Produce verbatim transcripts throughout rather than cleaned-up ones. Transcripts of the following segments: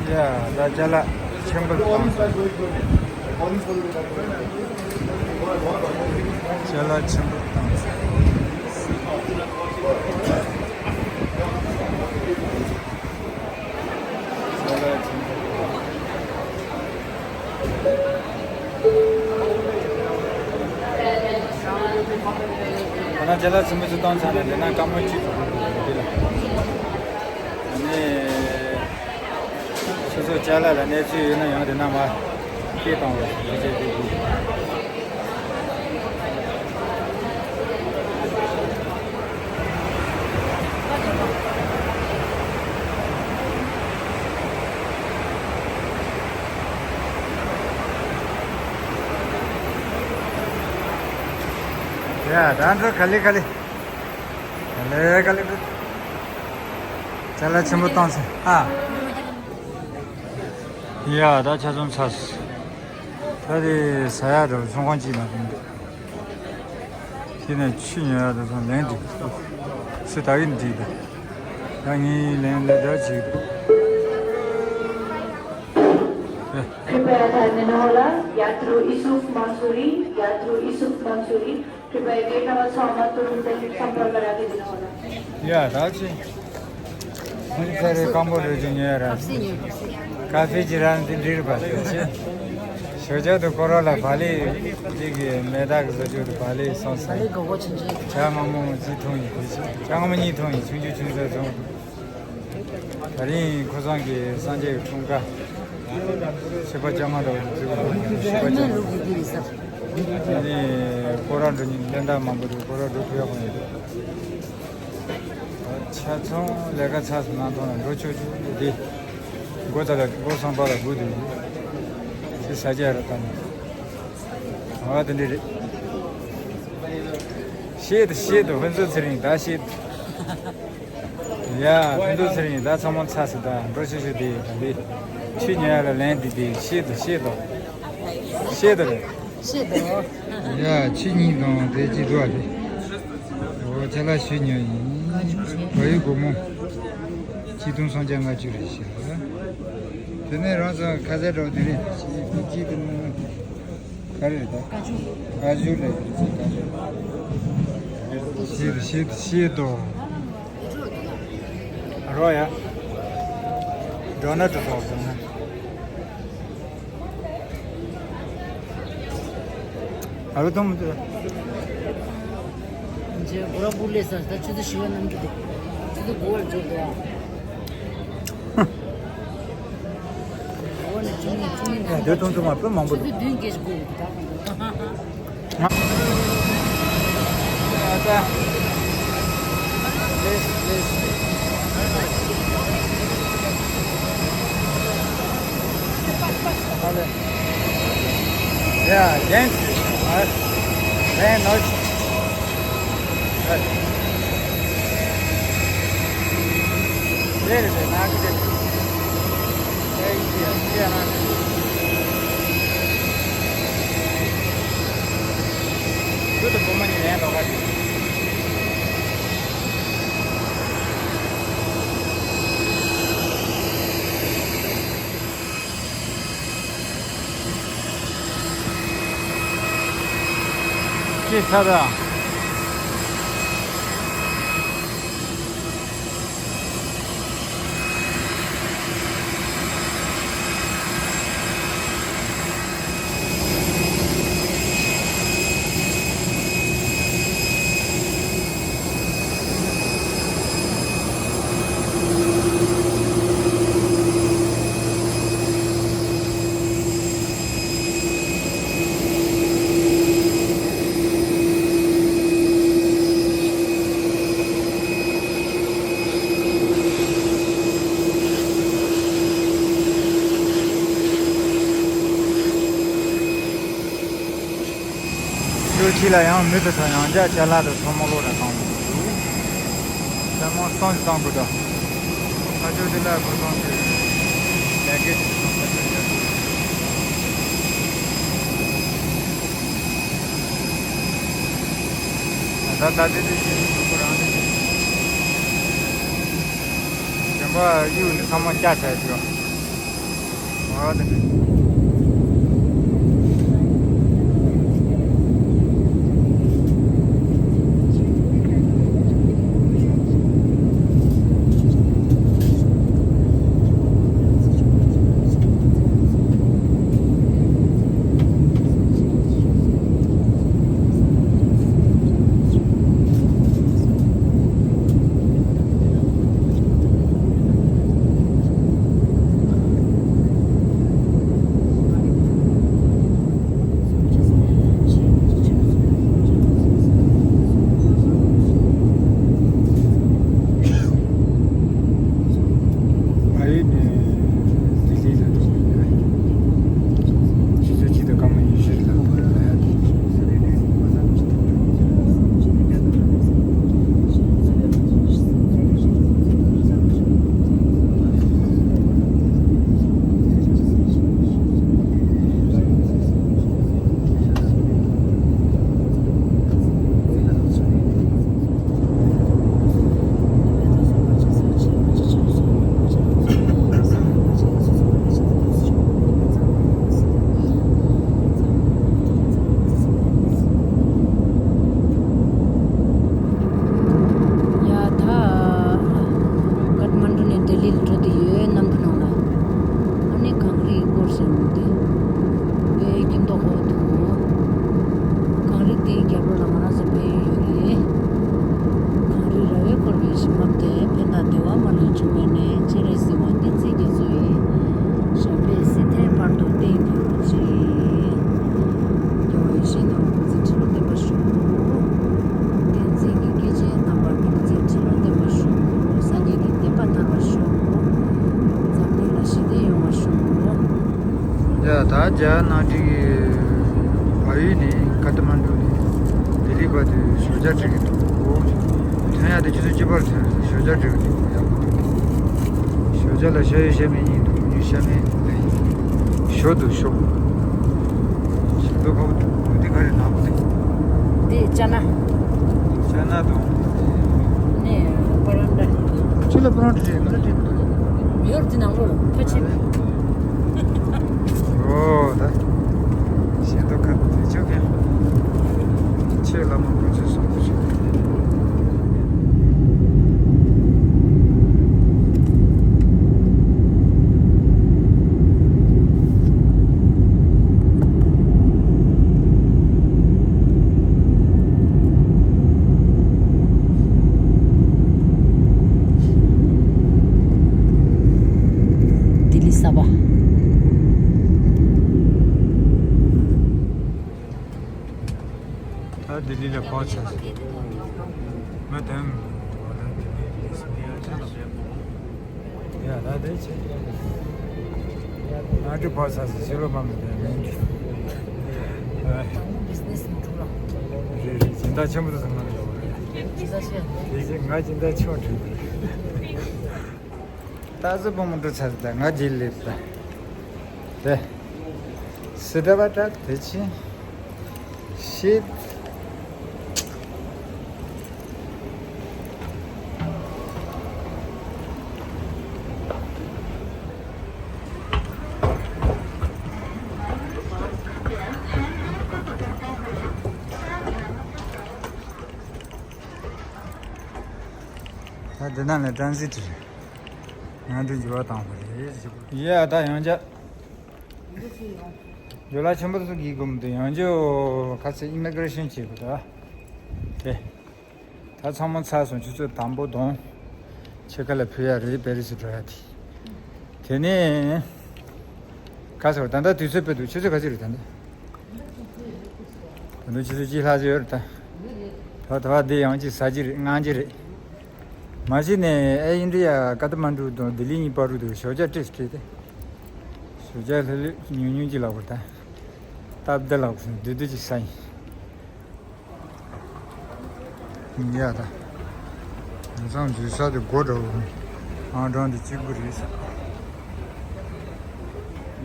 ཡ། ད་ཅ་ལག་ཆེན་པོ་བཏང་སོང་། ཅ་ལག་ཆེན་པོ་བཏང་སོང་། ཅ་ལག་ཆེན་པོ། ཁོ་ན་ཅ་ལག་ཆེན་པོ་ཚོ་བཏང་ཚར་ནས་འདི་ན་དཀའ་མོ་གཅིག་ཐུག་འདུག་འདི་ལ། ཨ་ནི། སོ་སོ་ཅ་ལག་ལ་གནས་ཚུལ་ཡོད་ན་ཡང་དེ་ན་མ་སྐད་གཏོང་རོགས་ཞེས་བྱས་ཏེ། ཡ། ད་འགྲོ། ག་ལེ་ག་ལེ། ག་ལེ་ག་ལེ་འགྲོ། ཅ་ལག་ཆེན་པོ་བཏང་ཚེ། ཨ། ཡ། ད་ཆ་ཚང་ཚར་སོང་། ད་དེ་ཟ་ཡག་འདྲ་བོ་ཚོང་ཁང་གཅིག་ལ་འདུག་དེ་ནས་ཆུ་ཉོ་ཡག་འདྲ་བོ་ལེན་འདུག་སུ་ད་གིན་འགྲིག་འདུག་ད་ངས་ལེན་ལེ་ད་ཅིག་འདུག་ཨེ། कृपया ध्यान देना होला, यात्रु इसूफ मंसूरी, यात्रु इसूफ मंसूरी, कृपया गेट नंबर छः में तुरंत संपर्क करा के देना होला। ཡ། ད་ཅི། ཁོང་ཚོ་རེ་སྐམ་པོ་རེ་ཅིག་ཉོས་ར། ཀ་ཧྥེ་ཅིག་ར་འདི་འདྲིར་བ་ཟེར་ཅི། ཞོ་ཇ་དུ་ཀོ་ར་ལ་བ་ལི་ཅིག་གི་མེ་དག་གི་བཟོ་བཅོས་དུ་བ་ལི་སོང་ཟེར། བ་ལི་གོ་གོ་ཆུང་ཆུང་། ཇ་མང་མོ་ཅིག་འཐུང་ཡིན་དེ་ཅི། ཇ་མང་མོ་གཉིས་འཐུང་ཡིན། ཆུང་ཆུང་ཆུང་ཚ་བྱུང་། ད་རིང་ཁོ་ཚང་གི་སངས་རྒྱས་ཀྱི་འཁྲུངས་སྐར། ཤིས་པ་བཅོ་ལྔ་དང་བཅུ་དགུ་ཤིས་པ་བཅོ་ལྔ། དེ་ནས་ཁོ་རང་འགྲོ་ཉིན་ལན་དག་མང་པོ་འདུག་ཁོ་རང་འགྲོ་ཐུབ་ཡག་ཡོད་འདུག་ཆ་ཚང་ལས་ཀ་ཚགས་སུ་གནང་ཐོག་ལ་འགྲོ་ཆོག་ཆོག་འདུག་དེ་སྒོ་ད་ལ་སྒོ་སམ་པ་ལ་སྒུག་འདུག་དེ་ས་ཆ་ར་ད་ནི་ཨ་དེ་འདྲ་རེད། ཤེས་དུ་ཤེས་དུ་ཕུན་ཚོགས་ཚེ་རིང་ད་ཤེས་དུ། ཡ། ཕུན་ཚོགས་ཚེ་རིང་ད་ཚང་མ་ཚར་སོང་། ད་འགྲོ་ཆོག་ཆོག་དེ་ད་འདི་ཆུ་ཉོ་ཡག་ལ་ལན་འདི་དེ་ཤེས་དུ་ཤེས་དུ། ཤེས་དུ་རེད། ཤེས་དུ། ཡ། ཆུ་གཉིས་དང་དེ་གཅིག་འདུག་ཨ་དེ། འོ་ཅ་ལག་ཞིག་ཉོས་ཡིན། བལ་ཡུལ་སྒོར་མོ་ཆིག་སྟོང་སུམ་བརྒྱ་ལྔ་བཅུ་རེད་ཤག་དེ་ནས་རང་ཚོ་ཁ་ཟས་འདྲ་བོ་དེ་རེད། ཅིག་དེ་ནས། ག་རེ་རེད་ད། ཀ་ཅུ། ཀ་ཅུ་རེད། ཀ་ཅུ། ཤེས་དུ་ཤེས་དུ་ཤེས་དུ། རོ་ཡ། འགྲོ་ན་འགྲོ་ཐོག་འགྲོ་ན། ཨ་རོ་དང་མི་འདུག་ཇེ་གོ་ར་བུ་ལེ་ས་ད་ཆུ་ཚོད་བཞི་པ་གནམ་གྱི་དེ། ཆུ་ཚོད་དགུ་པར་འབྱོར་འདུག་ཨ། འོ་ནི་ཆུ་ནི་ཆུ་ནི་ཡ། དེ་མཐོང་ཚོད་མ་དཔེ་མང་པོ་ཆུ་འདུག་ཚོད་བདུན་བརྒྱད་ཞིག་དགོས་འདུག་ད། Please, please. ཡ། ཡན། ཡན་ནོ། ཅི་ཚ་ད། ཁྱོད་ཕྱི་ལ་ཡང་མི་དེ་ཚོ་ཡང་བསྐྱར་ཅ་ལག་དང་ཚོང་མ་གློག་ར་བཏང་འདུག་ཚང་མ་སོང་ཅི་བཏང་དགོས་དོ། ཁ་ཆུ་དེ་ལ་གོ་སོང་ཅི་ལས་ཀའི་ཅི་སོང་ཁ་ཆུ་ཡོད། ད་ད་དེ་དེ་ཅི་ཟུག་གོ་རང་དེ་ཅི། གཞན་པ་གཡུག་ནི་ཚང་མ་བསྐྱར་བྱས་ཡོད། ཨ་ནི། ཨ་ཡེ་ནས་ལྡི་ལི་ལ་འགྲོ་གི་ཡོད། ཆུ་ཚོད་གཅིག་དང་སྐར་མ་ཉི་ཤུ་ལ་ལ་ཡ་དེ། ཡ་ད་ཀ་ཐ་མན་ཌུ་ནས་ལྡི་ལི་ལ་འགྲོ་དུས་ཡོད་གནམ་གྲུ་ནང་ལ། ཨ་ནི་གངས་རིའི་སྐོར་ཟེར་འདུག་དེ་དཔེ་སྐྱིད་མདོག་ཁ་པོ་འདུག་གངས་རི་དེའི་རྒྱབ་ལོགས་ལ་ང་རང་ཚོ་ཕེབས་ཡོད་རེད། གངས་རི་ར་བས་བསྐོར་བའི་ཞིང་ཁམས་དེ། ཕན་དང་བདེ་བ་མ་ལུས་འབྱུང་བའི་གནས། སྤྱན་རས་གཟིགས་དབང་བསྟན་འཛིན་རྒྱ་མཚོ་ཡི། ཞབས་པད་སྲིད་མཐའི་བར་དུ་བརྟན་གྱུར་ཅིག་རྒྱལ་བ་ཡིད་བཞིན་ནོར་བུ་ཁྲི་ལོ་བརྟན་པར་བཞུགས། བསྟན་འཛིན་གྱི་སྐྱེས་ཆེན་རྣམ་པ་ཁྲི་ལོ་བརྟན་པར་བཞུགས། སངས་རྒྱས་ཀྱི་བསྟན་པ་དར་བར་ཤོག་འཛམ་གླིང་ལ་ཞི་བདེ་ཡོང་བར་ཤོག་ཡ་ད་རྒྱ་ནག་གི་བལ་ཡུལ་ནས་ཀ་ཐ་མན་ཌུ་ནས་ལྡི་ལི་བར་དུ་ཞོགས་ཇ་སྒྲིལ་གྱི་འདུག་ཐོན་ཡག་དེ་ཆུ་ཚོད་གཅིག་པར་ཐོན། ཞོགས་ཇ་སྒྲིལ་གྱི་འདུག་ཡག་པོ་འདུག་ཞོགས་ཇ་ལ་ཤ་ཡོད་ཤ་མེད་གཉིས་འདུག་ཉོས་ཤ་མེད་ལས། ཞོ་འདུག་ཞོ། ཞིམ་མདོག་ཁ་པོ་འདུག་འདི་ག་རེ་ནག་པོ་འདི། འདི་ཅ་ན། ཅ་ན་དང་། ནས་པ་རན་ཏྲ། ཁྱོད་ལ་པ་རན་ཏྲ་རེད། ང་ལ་རེད་མི་འདུག་ཡོད་འདི་ནང་ལོགས་ལ་ཕ་ཆེ། ཨོ་ད། ཞེ་ཏོག་ཁ་དེ་ཆོག་གི་ཆེ་བླ་མ་དཀོན་མཆོག་གསུམ་པོ་ཆོག་ལྡི་ལི་གསར་པ། ད་ལྡི་ལི་ལ་ཕོག་ཚར་སོང་། ང་དེ་མོ་ད་ལྡི་ལི་ལ་སོང་ཡ་ཆ་ལ། ཡ་ད་དེ་ཆེ། ང་དེ་ཕོག་ཚར་སོང་། ཕྱི་ལོགས་མ་མི་དེ་མིན་གྱི། ཨ། དང་པོ་བི་ཛི་ནེ་སི་ནང་འགྲོ་ལ། རེད་རེད། སྦྱིན་བདག་ཆེན་པོ་དེ་ཚོ་ང་ལ་ཡོད་རེད། སྦྱིན་བདག་ཆེན། དེ་བཞིན་ང་སྦྱིན་བདག་ཆེན་པོ་གྲོལ་གི་རེད། ད་གཟོད་བུ་མོ་འགྲོ་ཚར་ད་ང་རྗེས་སླེབས་ད། དེ། སི་ཏ་བ་ཏྲ་དེ་ཆེ། ཤིད། ད་འདི་ནང་ལ་ཊྲན་སི་ཊི་རེད། ང་འདི་འགྱུར་བ་བཏང་བ་རེད། ཡ་ད་ཡང་བསྐྱར། འགྱུར་ལ་ཆེན་པོ་ཚོ་གིས་སྒུམ་དུ་ཡང་བསྐྱར་ཁ་ཚེ་ཨི་མི་གྷི་རེ་ཤན་བྱེད་དགོས་ད། དེ། ད་ཚང་མ་ཚར་སོང་། ཆུ་ཚོད་དང་པོ་དང་། ཕྱེད་ཀ་ལ་ཕུད་ཡ་རེད། པེ་རི་སི་འགྲོ་ཡ་དེ། དེ་ནས། ག་ཚོད་ད་ལྟ་དུས་ཚོད་དཔེ་འདུག་ཆུ་ཚོད་ག་ཚོད་རེད་ད་ལྟ། ད་ལྟ་ཆུ་ཚོད་གཅིག་ལྷག་ཙམ་ཡོད་རེད་ད། ད་ད་བར་འདི་ཡང་གཅིག་ཟ་གི་རེད། མངགས་ཀྱི་རེད། མ་གཞི་ནས་ཨེ་ཨིན་ཌི་ཡ་ཀ་ཐ་མན་ཌུ་དང་ལྡི་ལི་གཉིས་བར་དུ་ཞོགས་ཇ་སྤྲད་སྤྲད་དེ། ཞོགས་ཇ་ལྷོད་ལྷོད་ཉུང་ཉུང་ཅིག་ལབ་དགོས་ད། སྟབས་བདེ་ལབ་དགོས། བསྡུས་བསྡུས་ཅིག་ཟ་ཡིན། ཡ་ད། ང་ཚང་འཛུལ་ས་དེ་སྒོ་འདྲ་བོ། ཨང་གྲངས་དེ་གཅིག་པུ་རེད་ས།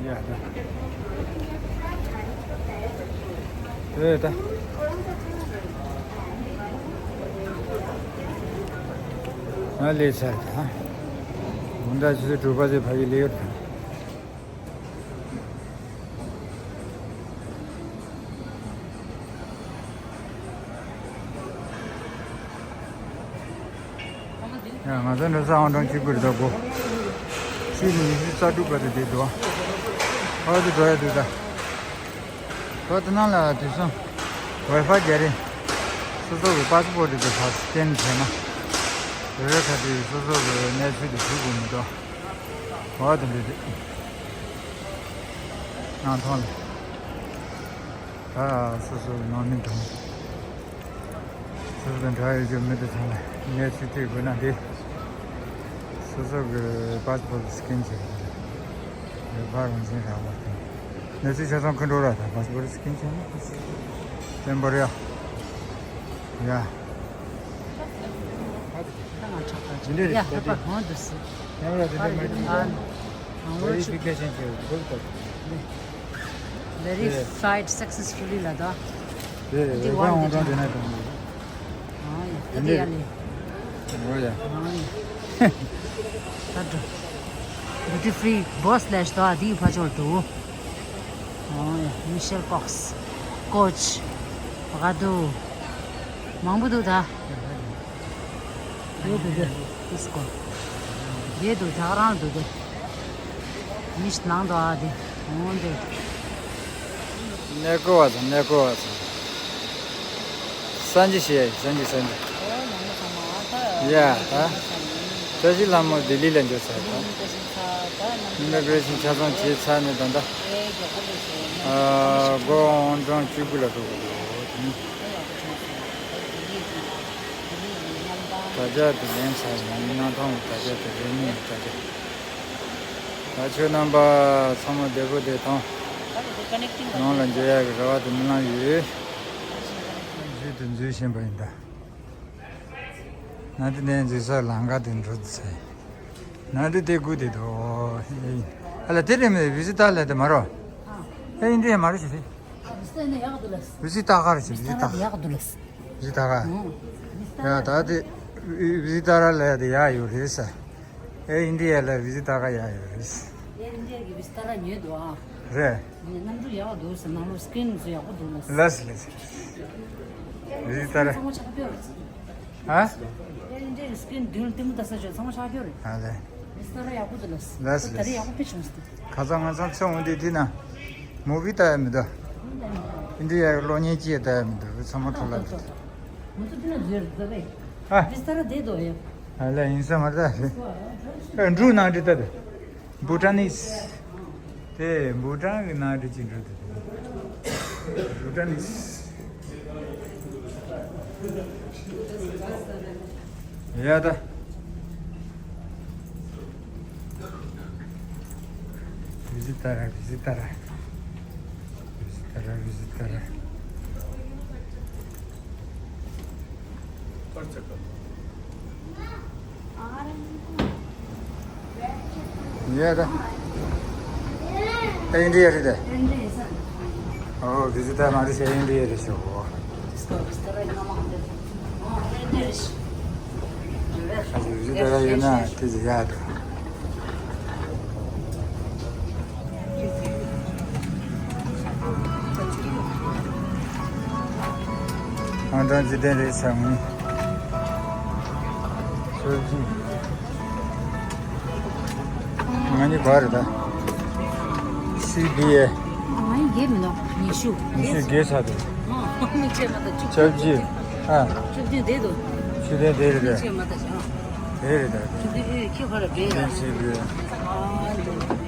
ཡ་ད། ཨེ་ད། ང་ལས་ཚར་ད། དགོང་དག་ཆུ་ཚོད་དྲུག་པ་ཚོད་ཕ་གི་ལས་ཡོད་ད། ཡ། ང་ཚོ་འགྲོ་ས་ཨང་གྲངས་གཅིག་པུ་རེད་ད་གོ། ཕྱི་ནས་ཉི་ཤུ་རྩ་དྲུག་བར་དུ་བསྡད་འདུག་ཨ་དེ་འགྲོ་ཡ་འདུག་ད། འགྲོ་དེ་ནང་ལ་དུས་སང་ཝའི་ཕའི་རྒྱག་རེད། སོ་སོ་གི་པ་སི་པོར་དེ་ཕར་སི་ཀེན་བྱས་ན། རེ་རེ་ཁ་དེ་སོ་སོ་གི་གནས་ཚུལ་དེ་ཞུ་དགོས་མི་འདུག་འོ་དེ་འདྲ་རེད། ནང་ཐོག་ལ། ད་སོ་སོ་གི་ནང་མི་དང་། སོ་སོ་དང་འབྲེལ་བ་ཡོད་རྒྱུ་མི་དེ་ཚང་ལ་གནས་ཚུལ་སྤྲད་དགོས་ན་དེ། སོ་སོ་གི་པ་སི་པོར་སི་ཀེན་བྱེད་དགོས་རེད། ཝའི་ཕའི་རང་བཞིན་རག་པ་དང་། གནས་ཚུལ་ཆ་ཚང་ཁོ་འགྲོ་ར་ད་པ་སི་པོར་སི་ཀེན་བྱས་ན་བཙན་པོ་རེད་ཡ། ཡ། ད་ང་ཆགས་པ་ཅི་འདྲ་རེད་ཡ་ཧ་པ་གང་འདུག་སི། ཡང་ལ་དེ་འདྲ་མ་བྱུང་ད། ང་ལོ་ཆུ་བེ་རི་ཕི་ཀེ་ཤན་བྱས་འགྲོ་ད། Verified successfully ལ་ད། དེ་འདི་ཝེ་ཕའི་ཝང་དེ་ཨང་གྲངས་དེ་ན་གྲངས་ཡོད། ཨ་ཡ་ད་དེ་ཡ་ལེ། འོ་ཡ། ཨ་ཡ། ད་འགྲོ། Duty free boss ལས་ད་དེའི་ཕ་ཆོར་དུ། ཨ་ཡ། Michelle Cox, Coach, ཝ་དུ། མང་པོ་འདུག་ད། ཡོད་འདུག་དེ། ཏིས་ཀོ། ཡོད་འདུག་ད་ག་རང་འདུག་དེ། མི་ཞིག་ནང་དུ་ཨ་དེ། འོང་དེ། གནས་སྐོར་བ་ཚོ་གནས་སྐོར་བ་ཚོ། སངས་རྒྱས་ཤེས་སངས་རྒྱས་སངས་རྒྱས། ཡ་ད། བཀྲ་ཤིས་ལྷ་མོ་ལྡི་ལི་ལ་འབྱོར་ཚར་ད། ཨི་མི་གྷི་རེ་ཤན་ཆ་ཚང་བྱས་ཚར་ནས་ད་ལྟ། ཨ་སྒོ་ཨང་གྲངས་གཅིག་པུ་ལ་འགྲོ་དགོས་འདུག་དྲ་རྒྱ་དེ་ལེན་ཚར་ཡིན་ན་ཐང་དྲ་རྒྱ་དེ་རེད་མིན་དྲ་རྒྱ། ད་ཁྱོད་རྣམ་པ་ཚང་མ་བདེ་པོ་བདེ་ཐང་ནང་ལ་འགྱོ་ཡག་གི་རེ་བ་དེ་མི་ལང་ཡོད། ཞིག་ཏུ་འཛུལ་བཞིན་པ་ཡིན་ད། ན་དེ་ནས་འཛུལ་ས་ལམ་ཁ་དེ་འགྲོ་ཚེ། ན་དེ་དེ་དགུ་དེ་དོ། ཨ་ལ་དེ་རེད་མེད་བི་ཟི་ཏ་ལ་དེ་མ་རོ། ཨེ་ཡིན་དེ་མ་རོ་ཞིག་རེད། བི་ཟི་ཏ་ག་རེད་ཞིག་བི་ཟི་ཏ། བི་ཟི་ཏ་ག་ཡ་ད་དེ་བི་ཟི་ཏ་ར་ལ་དེ་ཡག་ཡོད་རེད་ས། ཨེ་ཨིན་ཌི་ཡ་ལ་བི་ཟི་ཏ་ག་ཡག་ཡོད་རེད། ཨེ་ཨིན་ཌི་ཡ་གི་བི་ཟི་ཏ་ར་ཉོས་འདུག་ཨ། རེད། ནས་གནམ་གྲུ་ཡག་འདུག་ཟེར་ནང་ལོགས་སི་ཀི་རིན་ཚོ་ཡག་པོ་འདུག་ལ། ལགས་ལགས། བི་ཟི་ཏ་ར། ཚང་མ་ཆག་པོ་རེད། ཨ། ཨེ་ཨིན་ཌི་ཡ་གི་སི་ཀི་རིན་མདུན་ལ་ལྟད་མོ་ལྟ་ས་ཆོག་ཚང་མ་ཆག་པོ་རེད། ཨ་ལས། བི་ཟི་ཏ་ར་ཡག་པོ་འདུག་ལ། ལགས་ད་རེས་ཡག་པོ་ཕེབས་བྱུང་ཟེར། ཁ་སང་ང་ཚང་ཚེ་འོང་དུས་དེ་ན། མུ་བི་ལྟ་ཡ་མི་འདུག་ཨིན་ཌི་ཡ་གི་གློག་བརྙན་ཅིག་ལྟ་ཡ་མི་འདུག་ཚང་མ་འཕྲོ་བརླག་འདུག་ང་ཚོ་དེ་ན་འཛུལ་འདུག་བས། ཨ། བི་ཟི་ཏ་ར་བསྡད་འདུག་ཡ། ཨ་ལས་ཡིན་ས་མ་རེད་ད། ཨ་འབྲུག་ནང་འདྲི་ལྟ་དེ། བྷུ་ཊ་ནིས། དེ་བྷུ་ཊན་གྱི་ནང་འདྲི་ཅིག་འགྲོ་དེ། བྷུ་ཊ་ནིས། ཡ་ད། བི་ཟི་ཏ་ར་བི་ཟི་ཏ་ར། བི་ཟི་ཏ་ར་བི་ཟི་ཏ་ར། ཡ་ད། ཨེ་ཨིན་ཌི་ཡ་རེད་དེ། ཨོ་བི་ཟི་ཏ་མ་རེད་ཤག་ཨེ་ཨིན་ཌི་ཡ་རེད་ཤག་ཨོ། ཨ་ཅེ་བི་ཟི་ཏ་ཡོད་ན་དེ་ཟེར་ཡག་འདུག་ཨང་གྲངས་བརྒྱད་ལྡན་རེད་ཟེར་ངས། ང་གཉིས་ག་རེད་ད། སི་བི་ཨེ། ང་ཡི་རྒས་མི་འདུག་ཉི་ཤུ། ཉི་ཤུ་རྒས་ཚར་འདུག་ཨ། མི་ཆེ་མ་ད་བཅུ་བཅུ་བཅུ་བཅུ་བདུན་བསྡད་འདུག་བཅུ་བདུན་བསྡད་རེད་ད། མི་ཆེ་མ་ད་བཞག་དེ་རེད་ད། དེ་དེ་ཁྱོད་ཁྱོད་ཁ་ལ་བྲེལ་ཡ། ཨ་འདི་རེད།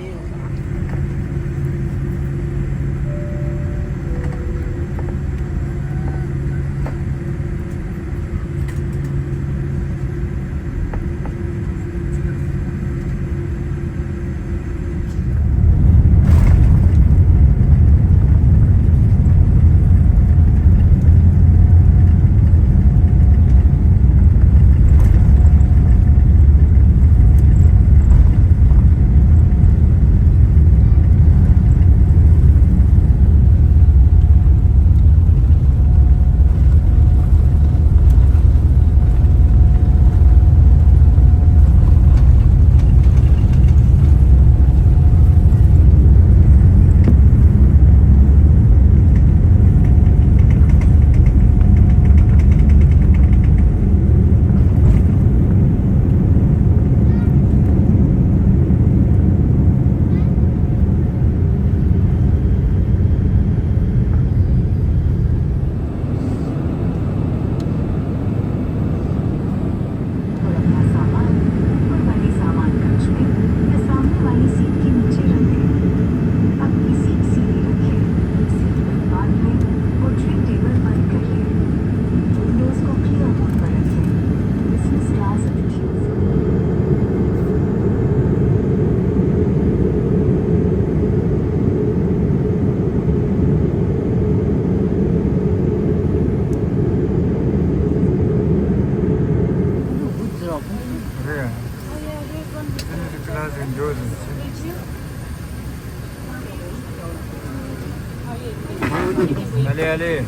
Allez, allez.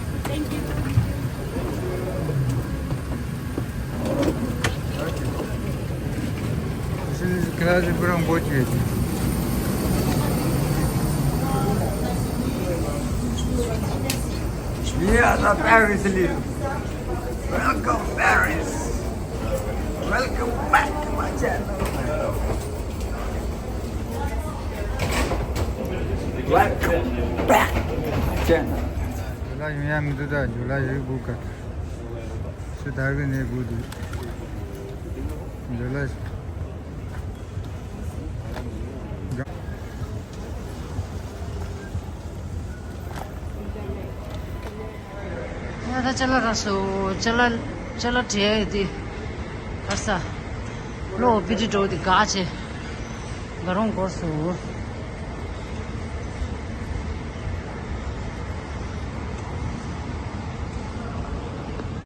Şimdi kral bir an boş verdi. Yeah, la Paris, Lille. Welcome, Paris. Welcome back to my channel. Welcome back to my channel. Jula yun ya mi du da, jula yu gu ka. Su da ge ne gu du. Jula. ཡ་ད་ཅ་ལག་རག་སོང་། ཅ་ལག་ཅ་ལག་སྤྲད་ཡ་ཡོད་དེ། ག་ས། ལོ་པི་ཏི་འགྲོ་དེ་ག་ཆེ། ག་རུང་འགོར་སོང་།